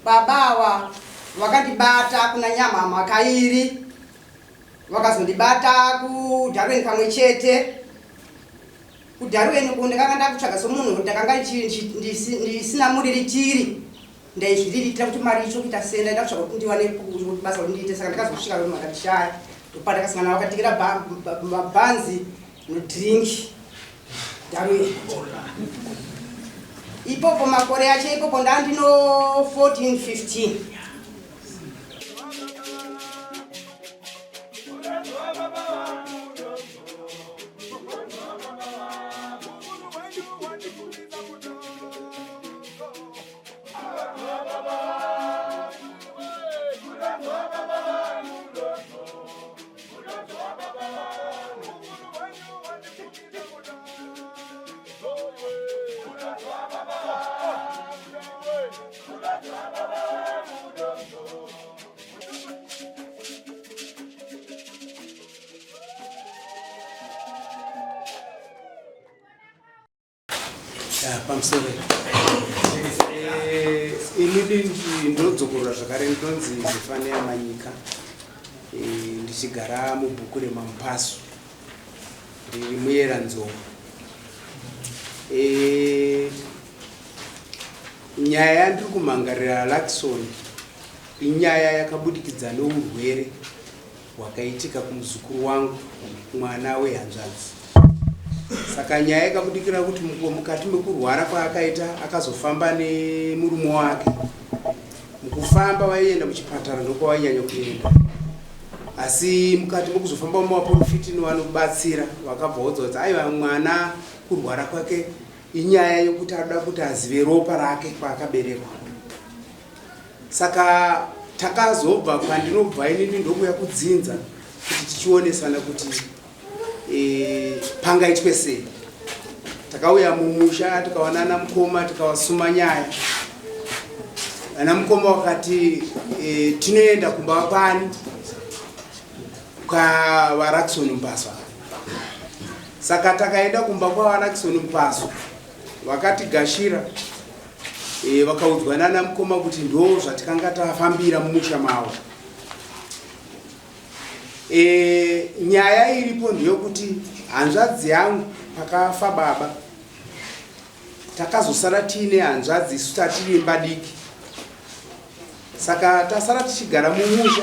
Baba awa vakandibata kuna Nyamhama kairi, vakazondibata kuDarwen kamwe chete. KuDarwen uku ndakanga ndakutsvaga somunhu ndakanga ndisina muriritiri, ndaizviriritira kuti mari itsvo kuita sei, ndaida kutsvaga kuti ndiwane basa kuti ndiite. Saka ndakazosvika vanhu vakandishaya, ndopandakasangana vakatikira mabhanzi nedrink Darwin. Ipopo makore acho ipopo ndandino 14 15. Pamusoro eh, ini ndinodzokorora zvakare ndinonzi Zefania Manyika eh, ndichigara mubhuku remamupasu riri muyera nzou eh, nyaya yandiri kumhangarira Lakson inyaya yakabudikidza neurwere hwakaitika kumuzukuru wangu mwana wehanzvadzi. Saka nyaya ikabudikira kuti mukati mekurwara kwaakaita akazofamba nemurume wake. Mukufamba vaienda muchipatara ndokwavainyanya kuenda, asi mukati mekuzofamba mumaporofiti nevanobatsira vakabva vaudza kuti aiwa mwana kurwara kwake inyaya yokuti anoda kuti azive ropa rake kwaakaberekwa. Saka takazobva kwandinobva inini ndokuya kudzinza kuti tichionesana kuti e, pangaitwe sei. Takauya mumusha tikawana ana mukoma tikawasuma nyaya. Ana mukoma wakati e, tinoenda kumba kwani kwaVaRakson Mupaswa. Saka takaenda kumba kwaVaRakson Mupaswa vakatigashira e, vakaudzwa nana mukoma kuti ndo zvatikanga tafambira mumusha mavo. E, nyaya iripo ndeyokuti hanzvadzi yangu pakafa baba takazosara tiine hanzvadzi isu tatiri imba diki, saka tasara tichigara mumusha.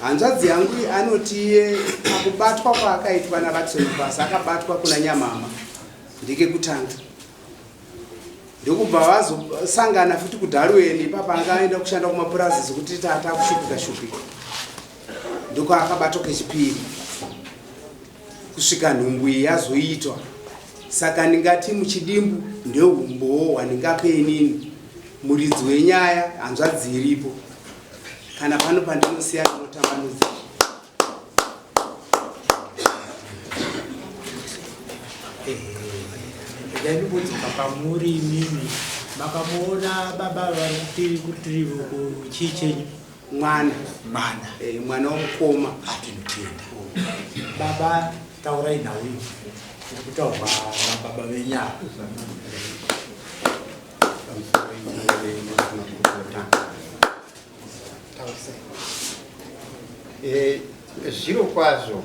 Hanzvadzi yangu anoti iye pakubatwa kwaakaitwa naVaTson Pasa akabatwa kuna Nyamama ndekekutanga ndokubva vazosangana futi kuDarwen ipapa anga aenda kushanda kumapurazi sekuti tata kushupika shupika ndokwaakabatwa kechipiri kusvika nhumbu iyi yazoitwa. Saka ndingati muchidimbu ndeumbowo hwandingape inini muridzi wenyaya, hanzvadzi iripo kana pano pandinosiya ndinotambanudza. Regai ndimbodzoka pamuri imimi makamuona baba vari kutiri kutiri kuchii chenyu? Mwana. Mwana. Eh, mwana womukoma. Atinotenda. Baba taurai nhau iyi iri kutaurwa nababa venyu ava. Eh, zviro kwazvo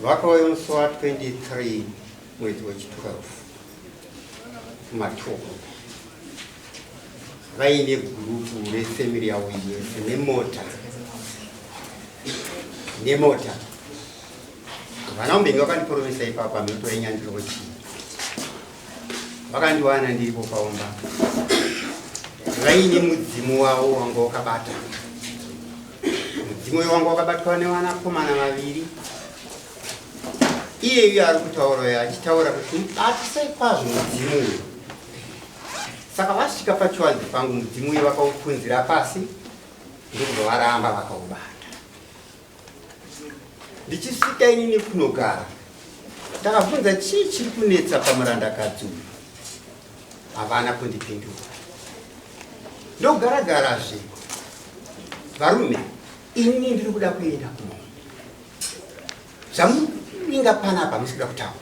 vakauya musi wa 23 mwedzi wechi 12 kumatoko vaine gurupu refamily yavo yese nemota nemota vana umbenge vakandiporomesa ipapo aminotora nyandiro chii Vakandiwana ndiripo paumba vaine mudzimu wavo wanga wakabata. Mudzimu uyo wanga wakabatwa nevanakomana vaviri. Iyeyu ari kutaura uyo achitaura kuti mubatisai kwazvo mudzimu uyu. Saka vasvika pachivanze pangu mudzimu uyu vakaupunzira pasi ndokubva varamba vakaubata. Ndichisvika inini kunogara ndakabvunza chii chiri kunetsa pamurandakadzi uyu, havana kundipindura. Ndogaragarazve, varume, inini ndiri kuda kuenda kumombe, zvamuringa panapa musi kuda kutaura,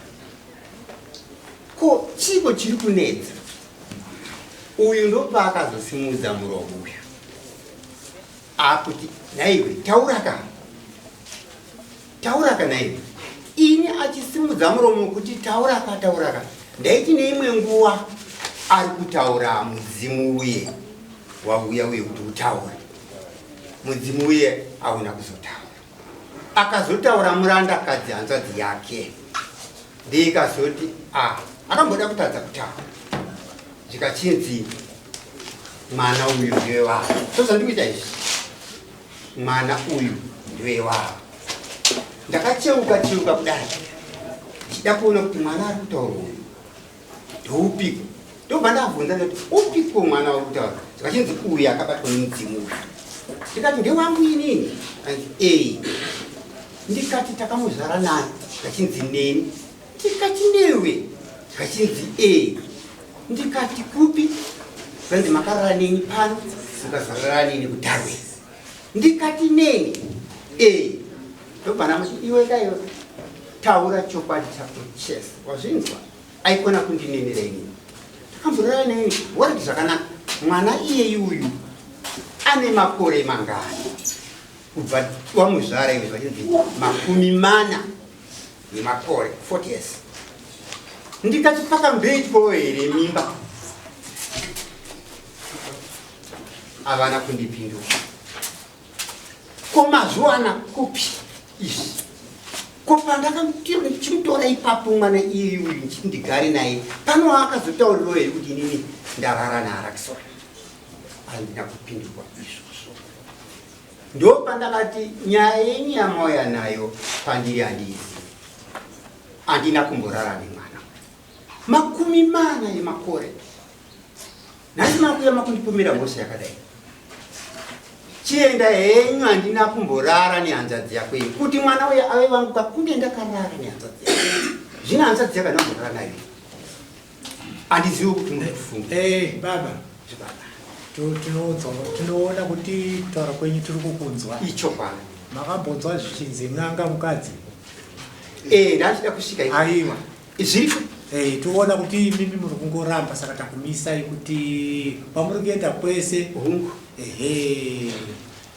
ko chiiko chiri kunetsa? Uyu ndopaakazosimudza muromo uyu akuti nhaiwe tauraka tauraka nhaiwe. Ini achisimudza muromo kuti tauraka tauraka, ndaiti neimwe nguva ari kutaura mudzimu uye wauya uye kuti utaure. Mudzimu uye hauna kuzotaura, akazotaura murandakadzi hanzvadzi yake ndikazoti a akamboda kutadza kutaura zvikachinzi mwana uyu ndiwe wavo. So zvandikuita izvi, mwana uyu ndiwe wavo. Ndakacheuka cheuka kudai ndichida kuona kuti mwana ari kutaura uyu ndoupiko, ndobva ndabvunza ndati upiko mwana uri kutaura, zvikachinzi uyu akabatwa nemudzimu uyu. Ndikati ndewangu inini? Anzi ei. Ndikati takamuzvara nani? Zvikachinzi neni. Ndikati newe? Zvikachinzi ei. Ndikati kupi? Zvanzi makarara neni pano, mukazorara neni kuDarwin. Ndikati neni? Ei. Ndobva ndamuti iwe kaiwe taura chokwadi chako chese, wazvinzwa? Aikona kundinenera inini, takamborara neni warati zvakanaka. Mwana iyeyi uyu ane makore mangani kubva wamuzvara iwe? Zvachinzi 40 nemakore, 40 years. Ndikati pakamboitwawo here mimba? Havana kundipindura. Ko mazviwana kupi izvi? Ko pandakachimutora ipapo mwana iyeyu uyu ndichiti ndigare naye pano, akazotaurirwa here kuti inini ndarara naArakisoni? Handina kupindurwa izvozvo. Ndopandakati nyaya yenyu yamauya nayo pandiri handiizivi, handina kumborara nemwana 40 emakore. Nhasi makuya makundipomera mhosva yakadai, chienda henyu. Handina kumborara nehanzvadzi yako iyi. Kuti mwana uyo ave vangu kakunge ndakarara nehanzvadzi yako. Zvino hanzvadzi yako handina nayo, handizivi kuti muri kufunga. Eh, baba, tinoona kuti kutaura kwenyu tiri kukunzwa. Ichokwadi. Makambonzwa zvichinzi n'anga mukadzi? Eh, ndachida kusvika iko. Aiwa. Zviriko. Eh, toona kuti imimi muri kungoramba, saka takumisai kuti kwamuri kuenda kwese. Hungu. Ehe,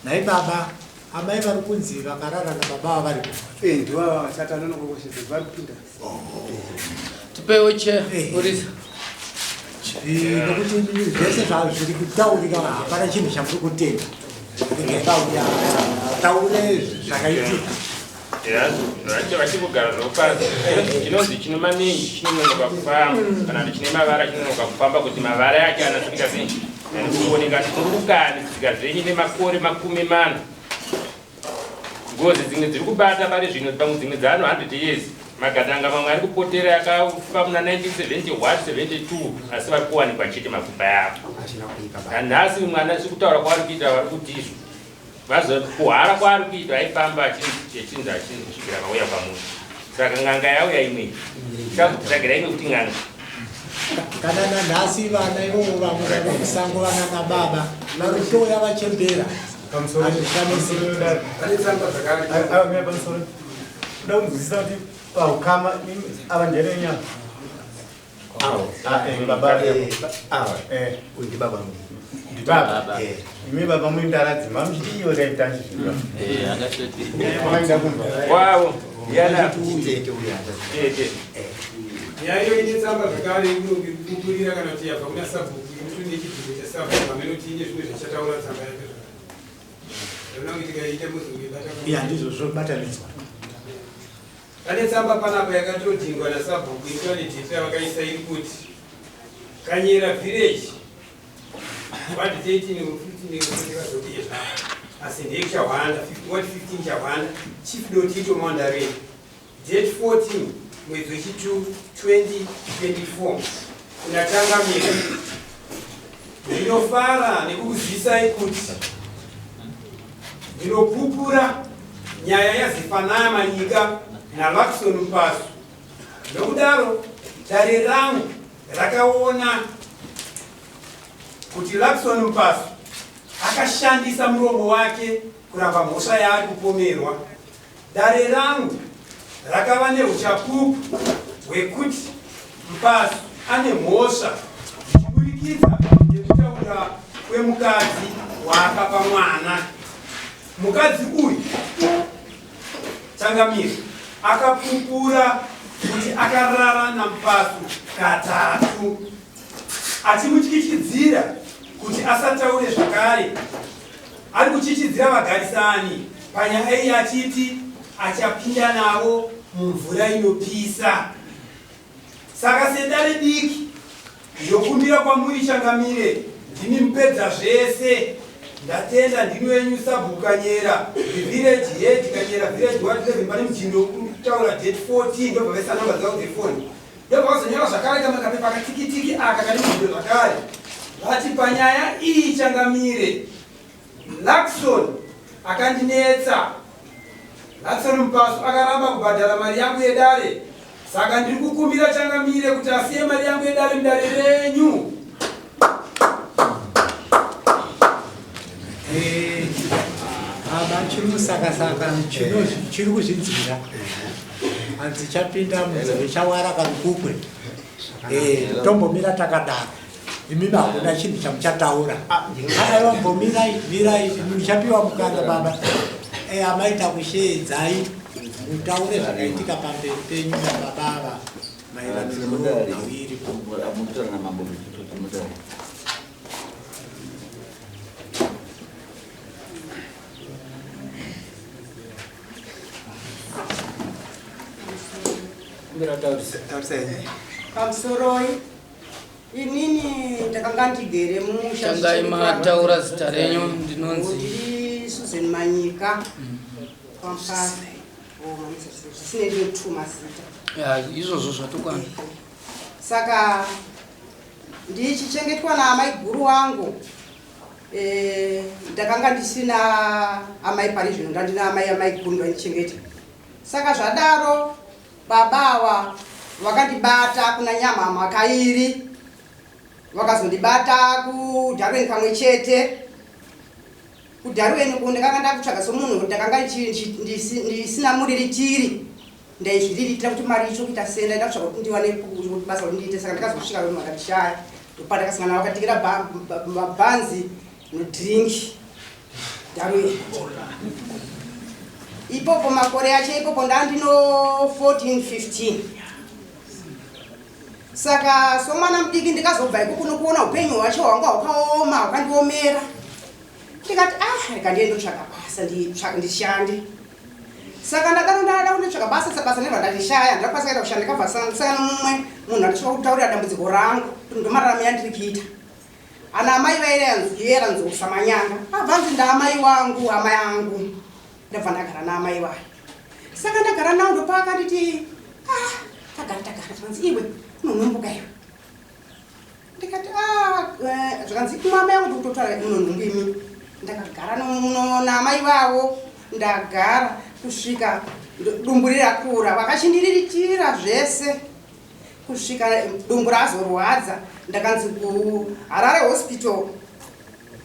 nhai baba, amai vari kunzi vakarara nababa ava vari kufa? Eh, ndivava vasati anonokokoshesa vari kupinda. Tipewo che Eh. urisa. Eh, nokuti imimi zvese zviri kutaurika hapana chinhu chamuri kutenda. Regai vauya taure zvakaitika. Vachingogara zvavo pasi. Chinonzi chino manenji chinononoka kufamba, kana kuti chine mavara chinonoka kufamba, kuti mavara yake anasvika sei kuoneka. Muri kukanitsika zvenyu nemakore 40. Ngozi dzimwe dziri kubata pari zvino, pamwe dzimwe dzaano 100 years. Magatanga mamwe ari kupotera yakafa muna 1971 72, asi vari kuwanikwa chete mapfupa yavo. Hazvina kuipa baba. Nanhasi mwana sekutaura kwavari kuita, vari kuti izvo vazokuhara kwaari kuita aifamba achinzi achinzi kusvikira vauya pamusha. Saka n'anga yauya imwe, chakutsvagira imwe kuti n'anga. Kana nanhasi vana ivovo vamwe vari musango, vana nababa vari kutoya vachembera. Hazvishamisi. Pane tsamba dzakare. Pamusoro, kuda kunzwisisa kuti paukama ava nderenyama. Awo. Baba. Eh, awa. Eh. Uyu ndibaba mudiki. Ndibaba. Eh. Imi baba muindaradzima muchiti iyo taita chizvika kumba. Wavo yana. Tete uyu hanzvadzi. Tete. Nyaya iyo ine tsamba zvakare inopupurira kana kuti yabva kuna sabhuku, inoto nechidhindo chasabhuku hamene kuti ine zvimwe zvichataura tsamba yacho zvakare. Ndinoona kuti tikaita muzongebata. Iya, ndizvo zvobatanidzwa. Pane tsamba panapa yakatodhindwa nasabhuku, inotaura nedheti yavakaisa, iri kuti Kanyera village, ward 13, 15 vakazoti zvavo, asi ndeyekuChahwanda, ward 15 Chahwanda, Chief Dotito Mawandareni, date 14 mwedzi wechi2 2024. Kunatangamira, ndinofara nekukuzivisai kuti ndinopupura nyaya yaZefanaya Manyika naLakson Mpasu. Nokudaro dare rangu rakaona kuti Lakson Mpasu akashandisa muromo wake kuramba mhosva yaari kupomerwa. Dare rangu rakava neuchapupu hwekuti Mpasu ane mhosva zvichiburikidza. pemukadzi waakapa mwana. Mukadzi uyu changamire akapupura kuti akarara naMupasu katatu achimutyityidzira kuti asataure zvakare. Ari kutyityidzira vagarisani panyaya iyi achiti achapinda navo mumvura inopisa. Saka sedare diki ndokumbira kwamuri changamire ndimi mupedza zvese. Ndatenda ndini wenyu sabhuku Kanyera, the village head Kanyera village ward 11 pane muchindo kutaura date 14 ndobva vaisa namba dzavo dzefoni. Ndobva vazonyora zvakare kamwe kapepa katikitiki aka kane muchindo zvakare. Vati panyaya iyi changamire Luckson akandinetsa. Luckson Mupasu akaramba kubhadhara mari yangu yedare saka ndiri kukumbira changamire kuti asiye mari yangu yedare mudare renyu. Eh, baba chiri musakasaka chiri kuzvinzwira hanzi chapinda munzeve chawara karukukwe eh, tombomira takadaro Imimi hakuna chinhu chamuchataura. Aiwa mbomirai, mirai, muchapiwa mukana baba. Eh, amai takusheedzai mutaure zvakaitika pamberi penyu nababa ava maererano nenhau iripo. Pamusoroi Inini ndakanga ndigere mumusha. Tangai mataura zita renyu ndinonzi. Ndiri Susan Manyika. Kwampasi. Oh, zvisine ndine mazita. Ya, izvozvo zvatokwana. Saka ndichichengetwa naamai guru wangu. Eh, ndakanga ndisina amai pari zvino ndandina amai amai guru ndoichengeta. Saka zvadaro Baba ava vakandibata kuna Nyamhama kairi, vakazondibata kuDarwen kamwe chete. KuDarwen uku ndakanga ndakutsvaga somunhu ndakanga ndisina muriritiri, ndaizviriritira kuti mari itsvo kuita sei, ndaida kutsvaga kuti ndiwane basa kuti ndiite. Saka ndakazosvika vanhu vakandishaya, ndopandakasangana vakatikira mabhanzi nedrink. Ipopo makore acho ipopo ndandino 14 15 saka somwana mudiki ndikazobva iko kuno kuona upenyu hwacho hwanga hwakaoma hwakandiomera ndikati ah rega ndiye ndotsvaga basa ndishande saka ndakano ndada kundotsvaga basa sabasa nebva ndandishaya ndakwanisa kuenda kushanda ndikabva sangana mumwe munhu andisvika kutaurira dambudziko rangu kuti ndomararamo yandiri kuita Ana amai vaireyera nzou samanyanga abvanzi ndaamai wangu hama yangu ndabva ndagara naamai vayo saka ndagara nawo ndopaakanditi ah, tagara tagara zvikanzi iwe unonhumbuka iwe ndikati ah, eh, zvikanzi kumwe amai yangu ndikutotaura unonhumbu imi ndakagara naamai vavo ndagara kusvika dumbu rirakura vakachindiriritira zvese kusvika dumbu razorwadza ndakanzi kuharare hospital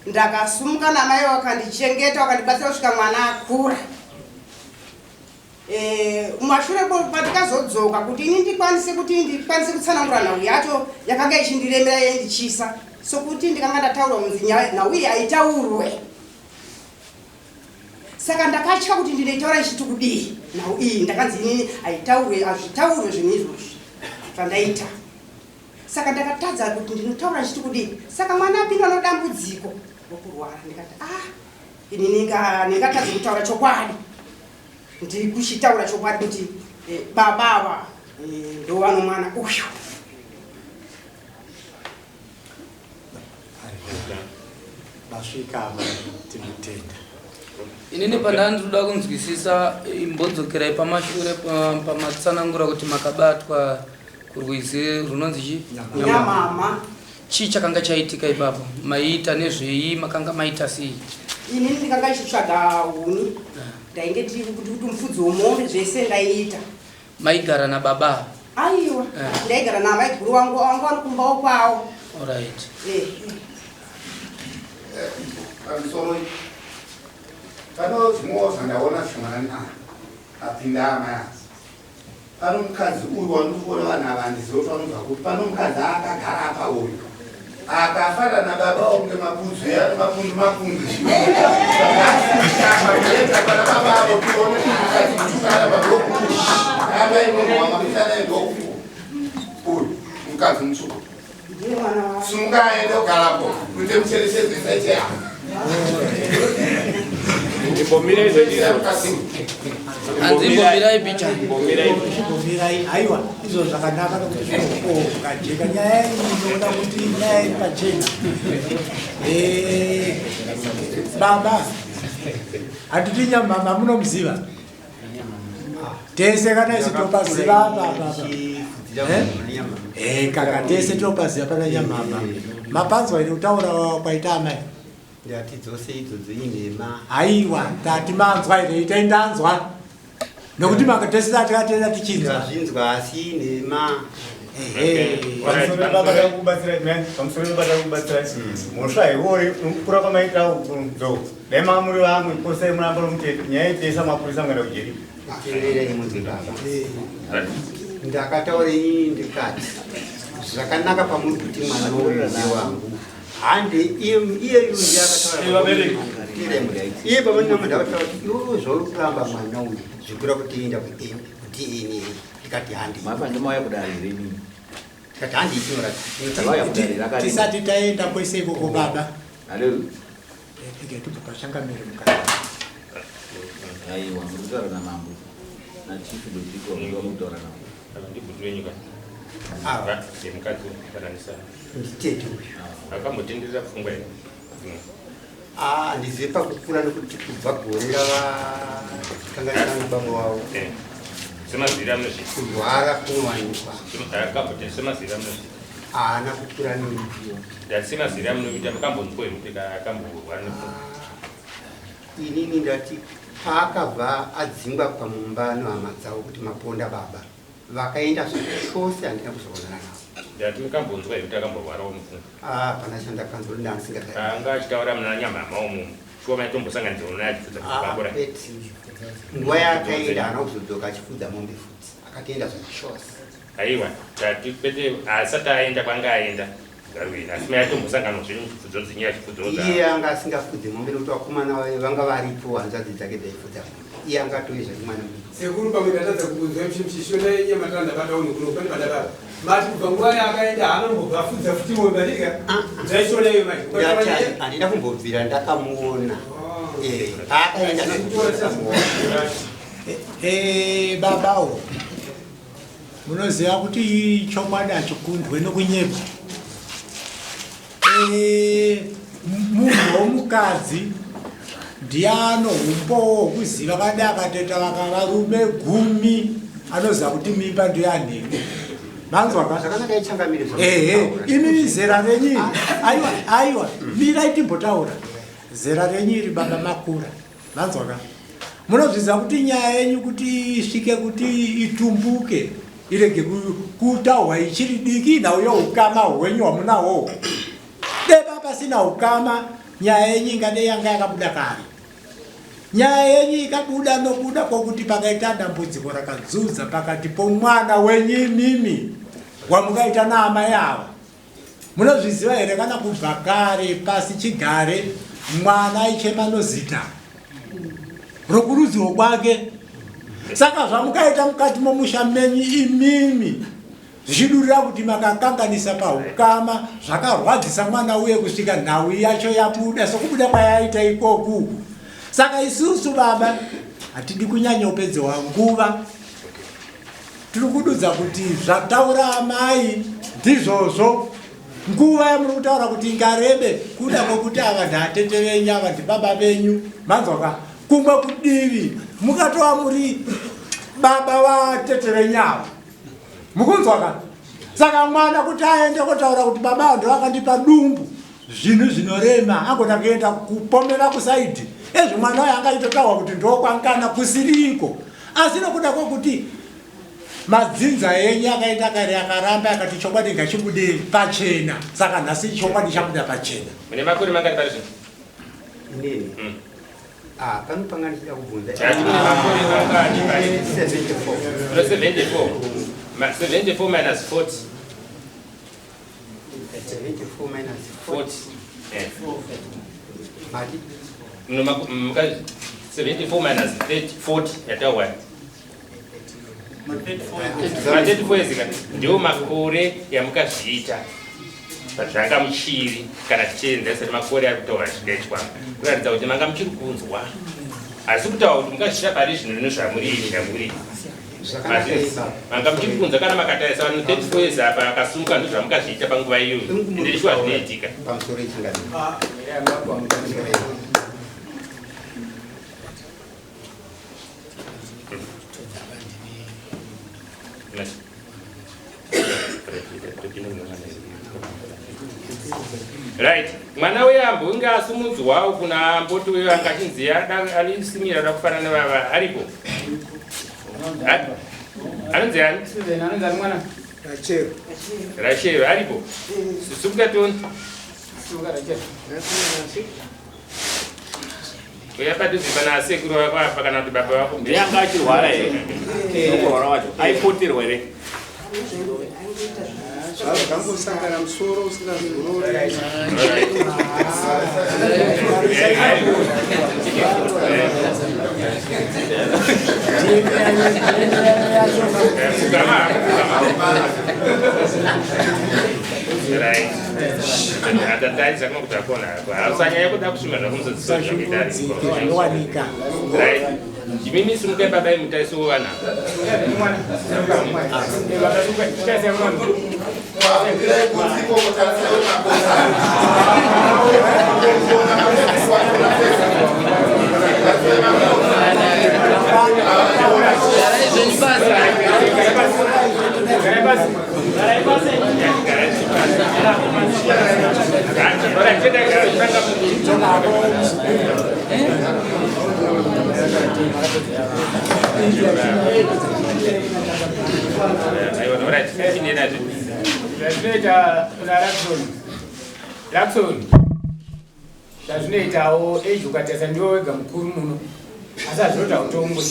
ndakasumuka namai wakandichengeta wakandibatsira kusvika mwana akura eh, mumashure pandikazodzoka kuti ini ndikwanise kuti ndikwanise kutsanangura nhau yacho yakanga ichindiremera yaindichisa sokuti ndikanga ndataura kunzi nhau iyi haitaurwe Saka ndakatya kuti ndinoitaura ichiti kudii nhau iyi ndakanzi inini haitaurwe hazvitaurwe zvinhu izvozvi zvandaita saka ndakatadza kuti ndinotaura ichiti kudii saka mwana apindwa nodambudziko rokurwara ndikati ah ini ndingatadze kutaura chokwadi ndiri kuchitaura chokwadi kuti eh, baba ava eh, ndovano mwana uyu Masvika amai tinotenda. Inini pandandinoda kunzwisisa imbodzokerai pamashure pamatsanangura kuti makabatwa kurwizi runonzi chii? Nyamama. Chii chakanga chaitika ipapo? Maiita nezvei? Makanga maita sei? Inini ndikanga ndichitsvaga huni. Ndainge ndiri kuti mufudzi womombe zvese ndaiita. Maigara nababa? Aiwa, eh. Ndaigara namaiguru wangu wangu wari kumbawo kwawo. Alright. Eh. eh. Pamusoro pano zvimwewo zvandaona zvimwana apinda amai pano mukadzi uyu wandikuona vanhu ava handizive kuti vanobva kupi pano mukadzi akagara apa uyu Akafanana baba kunge mapudzi ane mapundu mapundu. Apa pana baba avo tione kuti kutukana baba aba imomo wamapisana ndoku. Uyu mukadzi mutsvuku. Sumuka aende kugarapo kuite mucherechedzo isaite yako. Hanzi imbomirai picha. Imbomirai, aiwa izvo zvakanaka nokuti zvinokajeka nyaya iyi inoda kuti nyaya iri pachena. Eh, baba hatiti nyamama munomuziva tese kana isu topaziva apa apa Eh? Eh, kaka tese topaziva pana nyamama mapanzwa ine kutaura kwaita amai Ndati dzose idzodzo inhema. Aiwa, ndati manzwa here itai ndanzwa. Nokuti manga tese takatenda tichinzwa. Ndazvinzwa asi inhema. Ehe. Pamusoro baba takubatsira man, pamusoro baba takubatsira chii? Mhosva haiwori kura kwamaita uku dai manga muri vamwe posai muramba mutete nyaya itesa mapurisa mukaenda kujeri. Teererai munzwe baba. Ndakataura inini ndikati zvakanaka pamuri kuti mwana uyu ndewangu. Hande iye iye ndiye akataura. Iye baba ndinamanda akataura kuti iwewe zvauri kuramba mwana uyu zvikura kuti enda kuDNA ndikati hande. Mapa ndimauya kudare here imimi? Ndikati hande Tavauya kudare rakadini? Tisati taenda kwese ikoko baba. Hello. Rega tibva pachangamire mukati. Aiwa, muri kutaura namambo. Nachief Dotiko muri kutaura navo. Ava ndibhuti wenyu ka? Ava. Ndemukadzi kufananisa. Nditete uyu. Akambotenderera pfungwa here? Ah, handizive pakukura nekuti kubva gore ravakanganisana nababa wavo. Eh. Semaziviro amunozviita. Kurwara kunowanikwa. Semaziviro amunozviita. Haana kukura neni. Ndati semaziviro amunoita makambonzwa here kuti akamborwara nepfungwa? Inini ndati paakabva adzingwa pamumba nehama dzavo kuti maponda baba vakaenda zvachose handina kuzoonana navo. Ndati makambonzwa here kuti akamborwarawo mupfungwa? Ah, hapana chandakanzwa ndandisingazivi. Anga achitaura muna nyamhama umu. Shuwa maitombosanganidzwa naye achifudza Ah, bakura. kwete. Nguva yaakaenda haana kuzodzoka achifudza mombe futi akatoenda zvachose. Aiwa, tati kwete asati aenda kwanga aenda. Garwini asi maitombosangana zvenyu chifudzo dzenyu achifudzo dza. Iye anga asingafudzi mombe nekuti vakomana vanga varipo hanzvadzi dzake dzaifudza mombe. Iye anga atove zvake mwana mudiki. Sekuru pamwe ndatadza kukunzwa muchishona yenyamatanda bata uno kuno pane bada baba. Mati kubva nguva yaakaenda haana kumbobva afudza futi mombe andika. Ndaishona iyo manje. Ndati handina kumbobvira ndakamuona. Eh, paakaenda ndakamuona. Eh, babawo. Munoziva kuti chokwadi hachikundwe nokunyepa. Eh, munhu womukadzi ndiye ano umbowo hwokuziva kada akatoita varume gumi anoziva kuti mimba ndoyanhingi. Manzwa ka? Zvakanaka ichangamire Ehe, imi zera renyu iri. Aiwa, aiwa, mirai timbotaura. Zera renyu iri baba makura. Manzwa ka? Munozviziva kuti nyaya yenyu kuti isvike kuti itumbuke irege kutaurwa ichiri diki nhau yeukama hwenyu hwamunahwo. Deba pasina ukama nyaya yenyu ingadei yanga yakabuda kare. Nyaya yenyu ikabuda nokuda kwokuti pakaita dambudziko rakadzudza pakati pomwana wenyu imimi wamukaita naamai ava. Munozviziva here kana kubva kare pasi chigare mwana aichema nozita rokurudziwo kwake. Saka zvamukaita mukati momusha menyu imimi zvichidurira kuti makakanganisa pahukama zvakarwadzisa mwana uye kusvika nhau yacho yabuda sokubuda kwayaita ikoku. Saka isusu baba hatidi kunyanyopedzewa nguva Tiri kududza kuti zvataura amai ndizvozvo. Nguva yamuri kutaura kuti ingarebe kuda kwekuti ava ndaatete venyu ava ndibaba venyu manzwa ka kumwe kudivi mukatova muri baba vatete venyu ava mukunzwa ka saka mwana kuti aende kotaura kuti baba ava ndovakandipa dumbu zvinhu zvinorema angoda kuenda kupomera kusaidhi ezvo mwana uyo anga achitotaurwa kuti ndokwankana kusiriko asi nokuda kwokuti madzinza enyu akaenda kare akaramba akati chokwadi ngachibude pachena saka nhasi chokwadi chabuda pachena Mune makore mangani pari zvino? Inini? Ah, pano panga ndichida kubvunza. Chati mune makore mangani pari? 74. 74. 74 minus 40. 74 minus 40. Mati? 74 minus 30, 40 yataurwa. Ma34 ezika ndiwo makore yamukazviita zvanga muchiri kana tichienzesa makore ari kutaura zvigaitwa kuratidza kuti manga muchiri kunzwa asi kutaura kuti mukazviita pari zvino rino zvamuri zvamuri manga muchiri kunzwa kana makatarisa vanhu 34 years apa akasumuka ndo zvamukazviita panguva iyoyo ende ndishuwa zvinoitika. Pamusoro ichingazi. Right, mwana uye ambonge asumudzwawo kuna amboti uyo anga achinzi arisimira da kufanana nevava aripo. Anonzi ani? Rachel. Rachel aripo. Sumuka tione. Uya padhuze pana asekuru vako apa kana kuti baba vako. Ndiye anga achirwara here? Nokurwara wacho aipoterwa here? Zvangosangana musoro usingazorori. Right. Atataisa kuma kuti akona hako. Usanyanya kuda kusvima zvako muzodziso zvakaita. Zvinowanika. Right. Imimi simukai baba imutaiso vana. Zvazvinoita kuna Lakson, Lakson, zvazvinoitawo age ukatarisa ndiwe wega mukuru muno, asi hazvinoti hautongwe.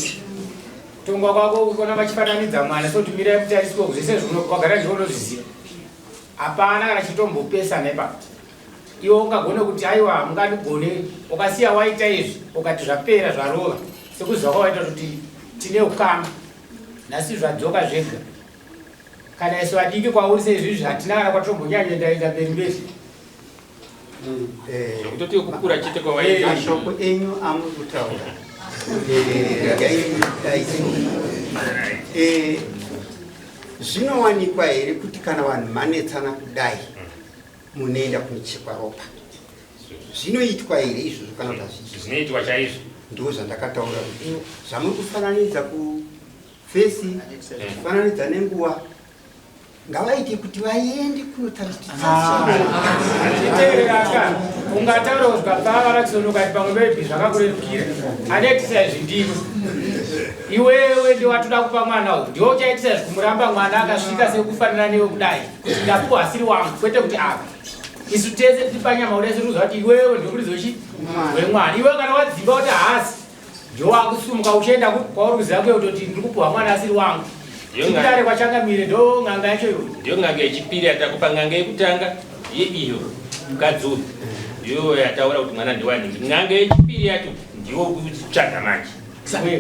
Kutongwa kwako urikuona vachifananidza mwana sekuti mirai mutariswe zvese wagara ndiwe unozviziva. Hapana kana chitombopesana ipapo. Iwe ungagone kuti aiwa hamungandigone, ukasiya waita izvi ukati zvapera zvarova, sekuziva kwawaita kuti tine ukama. Nhasi zvadzoka zvega. Kana isu vadiki kwauri seizvizvi hatina kana kwatombonyanyoenda enda mberi mberi. Zvekutoti kukura chete kwawaita. Mashoko enyu amuri kutaura. Regai ndaise. Zvinowanikwa here kuti kana vanhu manetsana kudai munoenda kunochekwa ropa? Zvinoitwa here izvozvo kana kuti hazviitwi? Zvinoitwa chaizvo. Ndizvo zvandakataura kuti zvamuri kufananidza kufesi, kufananidza nenguva, ngavaite kuti vaende kunotariswa. Chiteereraka, ungataura kusvika pava Lakson ukati pamwe maybe zvakakurerukira. Anoitisa izvi ndiwe. Iwewe ndiwe watoda kupa mwana uyu. Ndiwe uchaitisa izvi kumuramba mwana akasvika sekufanana newe kudai. Kuti ndapuwa asiri wangu, kwete kuti apa. Isu tese tiri panyama kudai tiri kuziva kuti iwewe ndiwe muridzi wechi wemwana. Iwewe kana wadzimba kuti haasi, ndiwe wakusumuka uchienda kwauri kuziva kuye kutoti ndiri kupuwa mwana asiri wangu. Chikudare kwachangamire ndo n'anga yacho iyoyo. Ndiyo n'anga yechipiri yatakupa. N'anga yekutanga yeiyo mukadzi uyu ndiyo yataura kuti mwana ndiwaniki. N'anga yechipiri yacho ndiyo kutsvaga manje.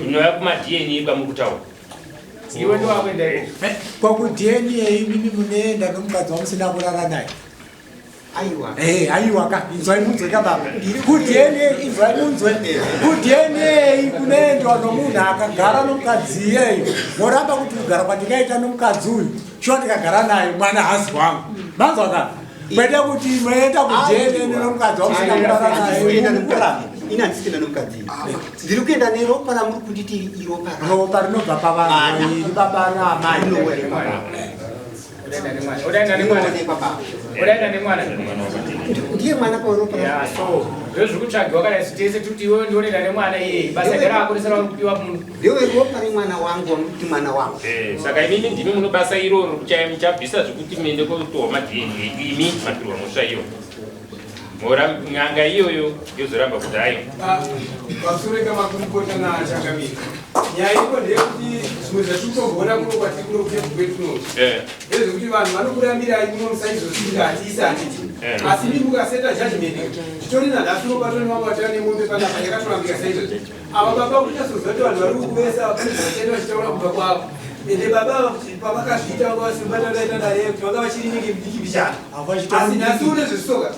Inouya kuma DNA kwamuri kutaura. Iwe ndiwe wakuenda ikoko. Kwaku DNA imimi munoenda nomukadzi wamusina kurara naye. Aiwa. Aiwa ka, inzwai munzwe ka baba. Ku DNA inzwai munzwe. Ku DNA kunoendwa nomunhu akagara nomukadzi iyeyo. Moramba kuti kugara kwandikaita nomukadzi uyu, shuwa ndikagara naye mwana hazi wangu. Manzwa ka? Kwete kuti moenda ku DNA nomukadzi wamusina kurara naye. Ini handisi kuenda nomukadzi. Ndiri kuenda neropa ramuri kunditi iropa. Ropa rinobva pavanhu vaviri, baba naamai. Udaenda nemwana. Udaenda nemwana. Ndiye mwana paropa. Yeah, so ndozviri kutsvagiwa kana isu tese tiri kuti iwewe ndiwe unoenda nemwana iyeye. Basa nderako rese rauri kupiwa muno. Ndiwe ropa remwana wangu wamuti mwana wangu. Saka imimi ndimi munobasa iroro muchabvisa zvekuti muende kotorwa ma DNA imi mapirwa mhosva iyo. Mora n'anga iyoyo yozoramba kuti ayo. Ah, pamusoro kamakurukota nachangamire nyaya iripo ndeyekuti zvimwe zvatiri kutomboona kuno kwatiri kuno kutebhu kuno eh. ndezvekuti vanhu vanokurambirai kuno musaizozviti hatiisi handiti eh. asi mi mukaseta judgment titori nanhasi unobatwa nemamwe vatava nemombe panapa yakatorambika saizvozvi ava baba kunyatsoziva kuti vanhu vari kukuvesa vaenda vachitaura kumba kwavo ende baba ava kuti pavakazviita vanga vasimbatadaita dare kuti vanga vachiri nenge mudiki bichana asi nhasi une zvesoka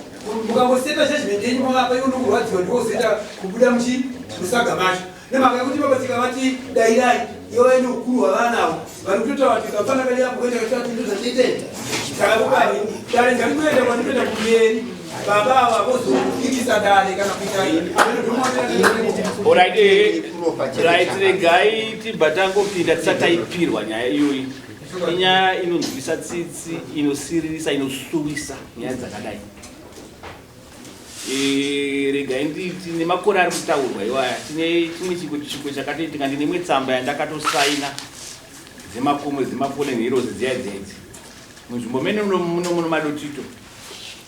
mukangoseta judgment yenyu mavapa iwo nokurwadziwa ndikozoita kubuda muchi musaga macho nemhaka yekuti baba tikavati dairai ivo vaine ukuru hwavanavo vari kutotaura kuti kafana kadi apo kuenda kutati ndozvachiitei saka kupai dare ngarikuenda kwandinoenda kumberi baba ava vozoikisa dare kana kuita Alright, eh, right regai tibva tangopinda tisati taipirwa nyaya iyoyi. Inyaya inonzwisa tsitsi, inosiririsa, inosuwisa nyaya dzakadai. Eh, regai nditi nemakore ari kutaurwa iwaya tine chimwe chiko chiko chakatoitika ndine imwe tsamba yandakatosaina dzemakomo dzemafallen heroes dziya dzedzi munzvimbo mene muno muno madotito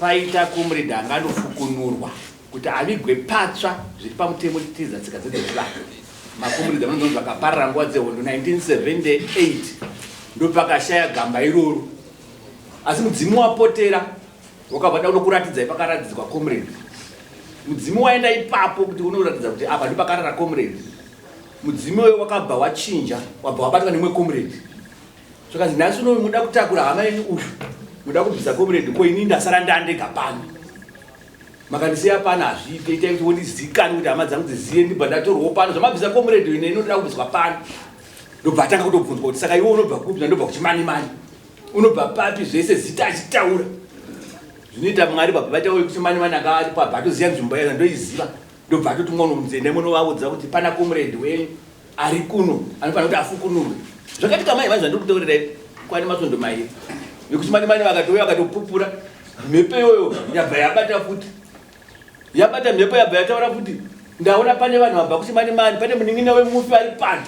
paita comrade anga anofukunurwa kuti avigwe patsva zviri pamutemo titiza tsika dzedzechivanhu makomrade anonzi vakaparara nguva dzehondo 1978 ndopakashaya gamba iroro asi mudzimu wapotera wakabva da unokuratidzai pakaratidzwa comrade mudzimu waenda ipapo kuti unoratidza kuti apa ndopakarara comrade mudzimu uyo wakabva wachinja wabva wabatwa nemwe comrade zvakanzi nhasi uno muda kutakura hama yenyu uyu muda kubvisa comrade ko ini ndasara ndandega pano makandisiya pano hazviite itai kuti wondizikani kuti hama dzangu dzizive ndibva ndatorwawo pano zvamabvisa comrade ine inotoda kubviswa pano ndobva atanga kutobvunzwa kuti saka iwe unobva kupi ndobva kuchimanimani unobva papi zvese zita achitaura zvinoita mwari baba vaitawo kuti mani mani anga ari pabva atoziva nzvimbo yayo ndoiziva ndobva atotumwa unomunzenda munovaudza kuti pana comrade wenyu ari kuno anofanira kuti afukunurwe zvakaitika mai mai zvandiri kutaurirai kwani masvondo mairi nekuti mani mani vakatouya vakatopupura mhepo iyoyo yabva yabata futi yabata mhepo yabva yataura futi ndaona pane vanhu vabva kuti mani mani pane munin'ina wemufi ari pano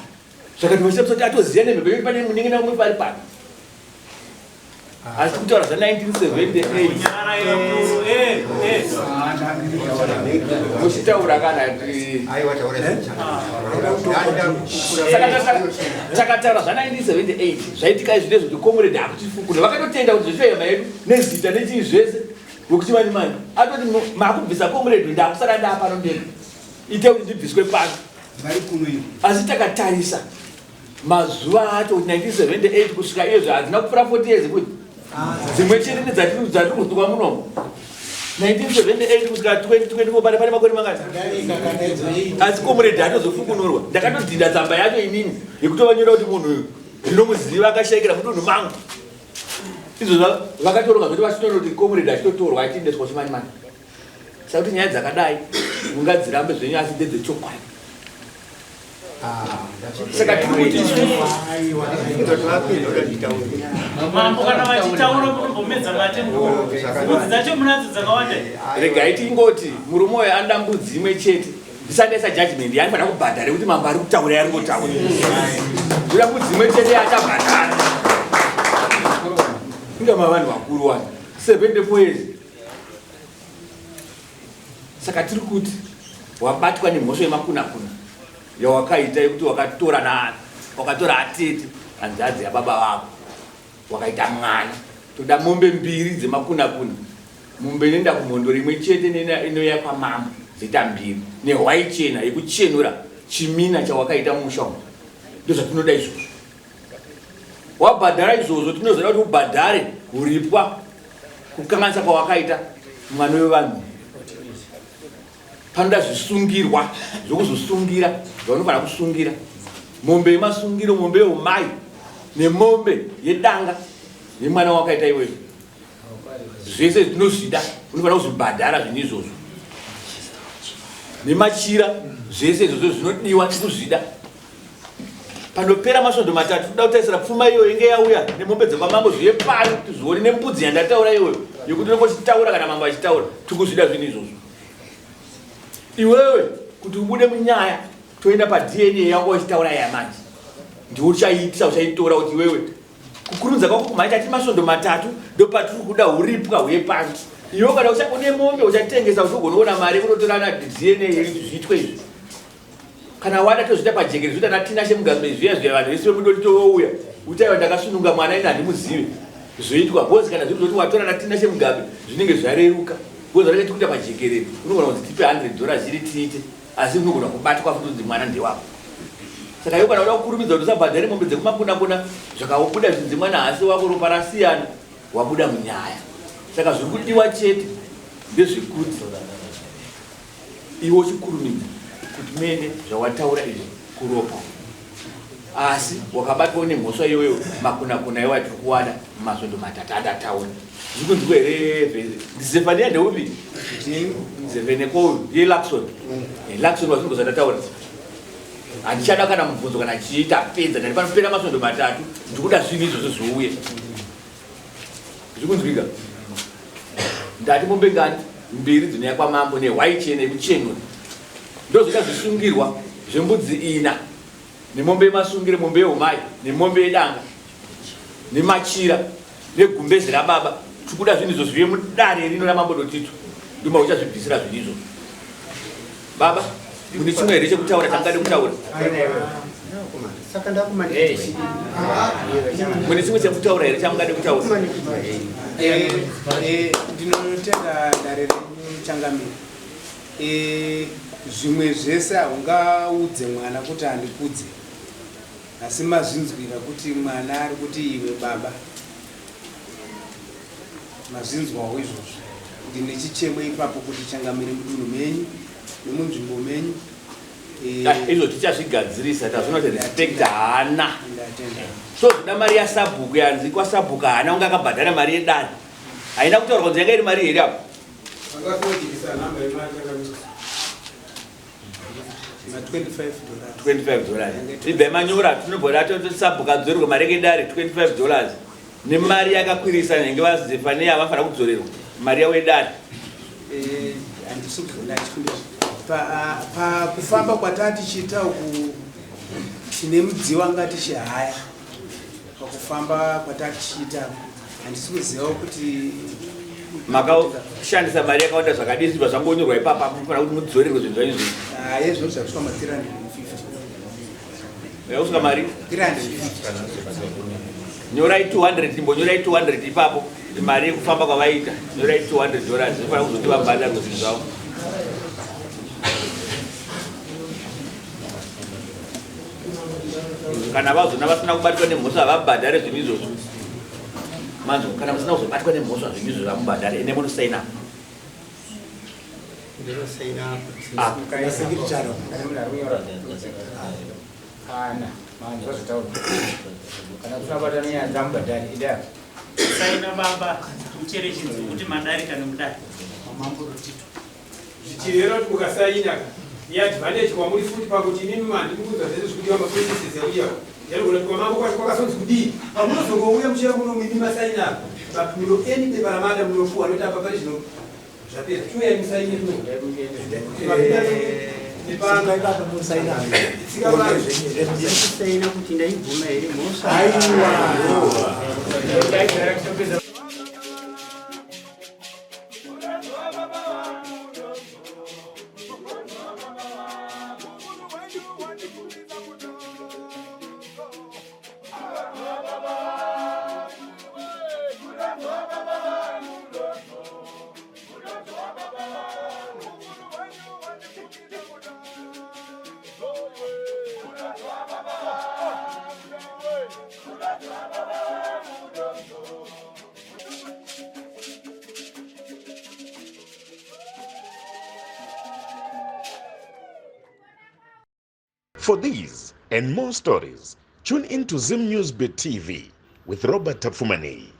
zvakati vashamisa kuti atoziva nemhepo yekuti pane munin'ina wemufi ari pano asi kutaura zva 1978 muchitaura kana takataura zva 1978 zvaitika izvi ndezvekuti comrade akutifukura vakatotenda kuti zveshoyama yedu nezita nechii zvese wekuti vani mani atoti makubvisa comrade ndakusara ndapano ndega ite kuti ndibviswe pano asi takatarisa mazuva acho kuti 1978 kusvika iyezvo hadzina kupfuura 40 years kuti dzimwe chete nedzatiri kuzwa munomu 1978 kusvika 2024 pane pane makore mangani asi comrade atozofukunurwa ndakatodhinda tsamba yacho inini yekutovanyora kuti munhu uyu ndinomuziva akashaikira mudunhu mangu izvo vakatoronga zvoti vachitonoti comrade achitotorwa achiendeswa chimanimani Saka kuti nyaya dzakadai mungadzirambe zvenyu asi ndedzechokwadi. Saka tiri kuti isusu mambo kana vachitaura munombomedza mate mbudzi dzacho munadzo dzakawanda. Regai tingoti murume uyo anoda mbudzi imwe chete ndisandaisa judgment yaanofanira kubhadhara yekuti mambo ari kutaura yaari kutaura ndoda mbudzi imwe chete yaachabhadhara inga mavanhu vakuru wani 74 years Saka tiri kuti wabatwa nemhosva yemakunakuna yawakaita yekuti wakatora na wakatora atete hanzvadzi yababa vako wakaita mwana toda mombe mbiri dzemakunakuna mombe inoenda kumhondoro imwe chete inouya kwamambo dzoita mbiri nehwai chena yekuchenura chimina chawakaita mumusha umu ndozvatinoda izvozvo Wabhadhara izvozvo tinozoda kuti ubhadhare kuripwa kukanganisa kwawakaita mwana wevanhu. Panoda zvisungirwa zvekuzosungira zvaunofanira kusungira mombe yemasungiro, mombe yeumai nemombe yedanga yemwana wakaita iwewe. Zvese tinozvida, unofanira kuzvibhadhara zvinhu izvozvo nemachira zvese izvozvo zvinodiwa tikuzvida. Panopera masvondo matatu toda kutarisira pfuma iyoyo inge yauya nemombe dzekwamambo zviye pano tizvione nembudzi yandataura iyoyo yekuti unenge uchitaura kana mambo achitaura tikuzvida zvinhu izvozvo. Iwewe kuti ubude munyaya toenda paDNA yako uchitaura yaya manje ndiwe uchaiitisa uchaitora kuti iwewe kukurumidza kwako kumhanya tati masvondo matatu ndopatiri kuda uripwa huye pano. Iwe kana une mombe uchatengesa kuti ugonoona mari kunotora na DNA zviitwe izvi. Kana wada tozviita pajekere zvoita naTinashe Mugabe zviya zviya vanhu vese vemudoti tovouya kuti aiwa ndakasununga mwana ini handimuzive zvoitwa because kana zviri zvoti watora naTinashe Mugabe zvinenge zvareruka because vanenge tikuita pajekerere unogona kunzi tipe 100 dollars iri tiite asi unogona kubatwa futi kunzi mwana ndewako saka iwe kana uda kukurumidza kuti usabhadhare mombe dzekumakunakuna zvakabuda zvinzi mwana haasi wako ropa rasiyana wabuda munyaya saka zviri kudiwa chete ndezvekuti iwe uchikurumidza kuti mene zvawataura izvi kuropa asi wakabatwa une mhosva iyoyo makunakuna iwo atiri kuwana mumasvondo matatu andataura zviri kunzwa here ndizefania ndeupi zeveneko uyu ndiye lakson eh, lakson wazvingo zvandataura handichada kana mubvunzo kana chii tapedza ndati panopera masvondo matatu ndikuda zvinhu izvozvo zviuye Zvikunzwika? Ndati mombe ngani? Mbiri dzinouya kwamambo nehwai chena yekuchenura. Ndozvita zvisungirwa zvembudzi ina nemombe yemasungire, mombe yeumai nemombe yedanga nemachira negumbezi rababa. Tikuda zvinhu izvo zvive mudare rino ramambo Dotito. Nduma uchazvibvisira zvinhu izvo. Baba, mune chimwe here chekutaura chamungade kutaura? Mune chimwe chekutaura here chamungade kutaura? Eh, eh, ndinotenda dare renyu changamire. Eh, zvimwe zvese haungaudze mwana kuti handikudze, asi mazvinzwira kuti mwana ari kuti iwe baba. Mazvinzwawo izvozvo. Ndine chichemo ipapo kuti changamire mudunhu menyu nemunzvimbo menyu. Eh, ah, izvo tichazvigadzirisa tazviona kuti respect haana. So zvida mari yasabhuku yanzi kwasabhuku haana kunge akabhadhara mari yedare. Haina kutaurwa kunzi yanga iri mari here apo? 25 dollars ibva manyora tinobva ratosabhuka adzorerwe mari yake dare 25 dollars nemari yakakwirisa nenge vazefaniya vafanira kudzorerwa mari yavo yedare eh, pakufamba kwataa tichiita uku tine mudziyo anga tichihaya pakufamba kwataa tichiita handisi kuziva kuti makashandisa mari yakawanda zvakadii zvibva zvangonyorwa ipapa mufanira kuti mudzorerwe zvinhu zvanyu zvinhu haye zvinhu zvakusvika ma 350 yakusvika mari 350 nyorai 200 imbonyorai 200 ipapo mari yekufamba kwavaita nyorai 200 dollars zvofanira kuzoti vabhadharwe zvinhu zvavo kana vazona vasina kubatwa nemhosva havabhadhare zvinhu izvozvo manzwa kana musina kuzobatwa nemhosva zvinhu izvozvo hamubhadhare ende munosaina Saina baba mucherechedzo kuti madarika nemudare mamambo Rotito. Zvichireva kuti mukasaina ka iadvantage kwamuri futi pakuti imimi handidi kunzwa zvese zvikudiwa maprocesses auya yanogona kuti kwamambo kwacho kwakazonzi kudii pamunozongouya muchiya kuno mimi masaina apa mapimiro eni bepa ramada munopuwa nokuti apa pari zvino zvapera chiuyai musaine kusaina kuti ndaibvuma here mhosva For these and more stories, tune in to Zim News Bit TV with Robert Tafumani.